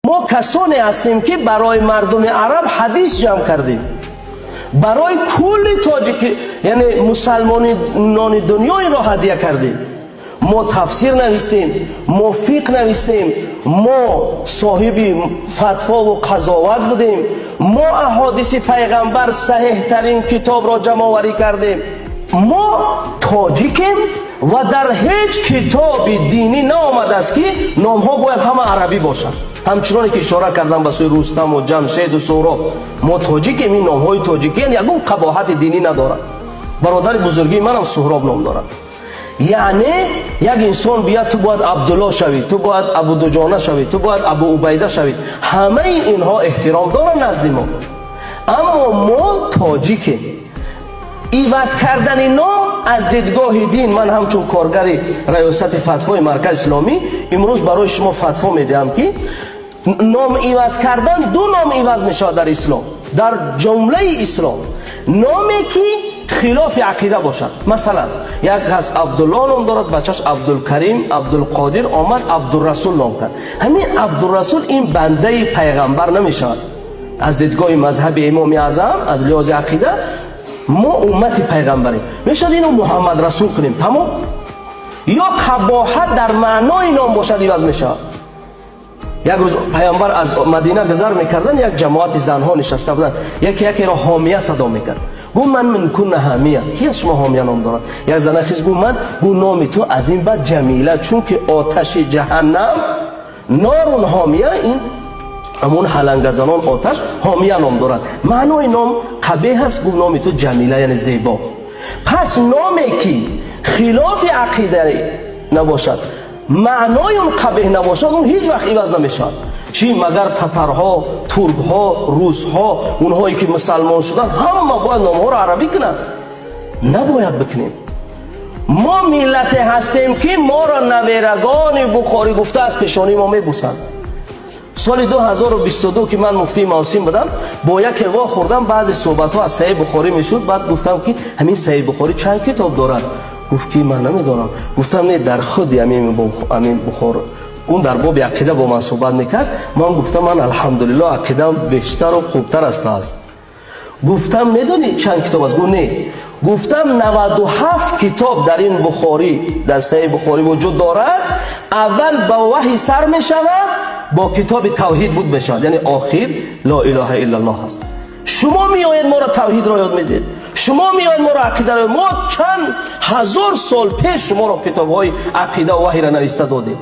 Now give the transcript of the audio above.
Мо касоне ҳастем, ки барои мардуми араб ҳадис ҷамъ кардем, барои кулли тоҷики, яъне мусалмонони дунё инро ҳадия кардем. Мо тафсир навистем, мо фиқҳ навистем, мо соҳиби фатвову қазоват будем, мо аҳодиси пайғамбар саҳеҳтарин китобро ҷамъоварӣ кардем. Мо тоҷикем ва дар ҳеҷ китоби динӣ наомадааст, ки номҳо бояд ҳама арабӣ бошанд, ҳамчуноне ки ишора кардам ба сӯи Рустаму Ҷамшеду Суҳроб. Мо тоҷикем, ин номҳои тоҷикиян, ягон қабоҳати динӣ надорад. Бародари бузургии манам Суҳроб ном дорад. Яъне як инсон биёд, ту бояд Абдулло шавӣ, ту бояд Абудуҷона шавӣ, ту бояд Абу Убайда шавӣ, ҳамаи инҳо эҳтиром доранд назди мо, аммо мо тоҷикем. Иваз кардани ном аз дидгоҳи дин, ман ҳамчун коргари раёсати фатвои Маркази Исломӣ имрӯз барои шумо фатво медиҳам, ки ном иваз кардан, ду ном иваз мешавад дар ислом, дар ҷумлаи ислом: номе ки хилофи ақида бошад. Масалан, як кас Абдулло ном дорад, бачаш Абдулкарим, Абдулқодир омад, Абдурасул ном кард. Ҳамин Абдурасул ин бандаи пайғамбар намешавад аз дидгоҳи мазҳаби Имоми Аъзам, аз лиҳози ақида мо уммати пайғамбарем. Мешавад ино Муҳаммад Расул кунем, тамом. Ё қабоҳат дар маънои ном бошад, иваз мешавад. Як рӯз пайғамбар аз Мадина гузар мекарданд, як ҷамоати занҳо нишаста буданд. Яке якеро «Ҳомия» садо мекард. Гуфт: «من منكن حامية?» Ки аз шумо Ҳомия ном дорад? Як зана хез, гуфт: «Ман». Гуфт: «Номи ту аз ин баъд Ҷамила, чунки оташи ҷаҳаннам نار حامية, ин ҳамон ҳалангазанон оташ ҳомия ном дорад, маънои ном қабеҳ аст». Гуфт: «Номи ту Ҷамила, яъне зебо». Пас номе ки хилофи ақида набошад, маънои он қабеҳ набошад, он ҳеҷ вақт иваз намешавад. Чӣ, магар татарҳо, туркҳо, русҳо, онҳое ки мусалмон шуданд, ҳама бояд номҳоро арабӣ кунанд? Набояд бикунем. Мо миллате ҳастем, ки моро наверагони Бухорӣ гуфта аз пешонии мо мебусанд. Соли 2022, ки ман муфтии мавсим будам, бо яке вохӯрдам, баъзе суҳбатҳо аз Саҳеҳи Бухорӣ мешуд. Баъд гуфтам, ки ҳамин Саҳеҳи Бухорӣ чанд китоб дорад? Гуфт, ки ман намедонам. Гуфтам: не, дар худи ҳамин Бухор. Он дар боби ақида бо ман суҳбат мекард. Ман гуфтам: ман, алҳамдулилло, ақидам бештару хубтар аз ту аст. Гуфтам: медонӣ чанд китоб аст? Гуфт: не. Гуфтам: 97 китоб дар ин Бухорӣ, дар Саҳеҳи Бухорӣ вуҷуд дорад. Аввал ба ваҳй сар мешавад, бо китоби тавҳид буд мешавад, яъне охир لا إله إلا الله аст. Шумо меоед, моро тавҳидро ёд медиҳед, шумо меоед, моро ақидаро. Мо чанд ҳазор сол пеш шуморо китобҳои ақида ва ваҳйро нависта додем.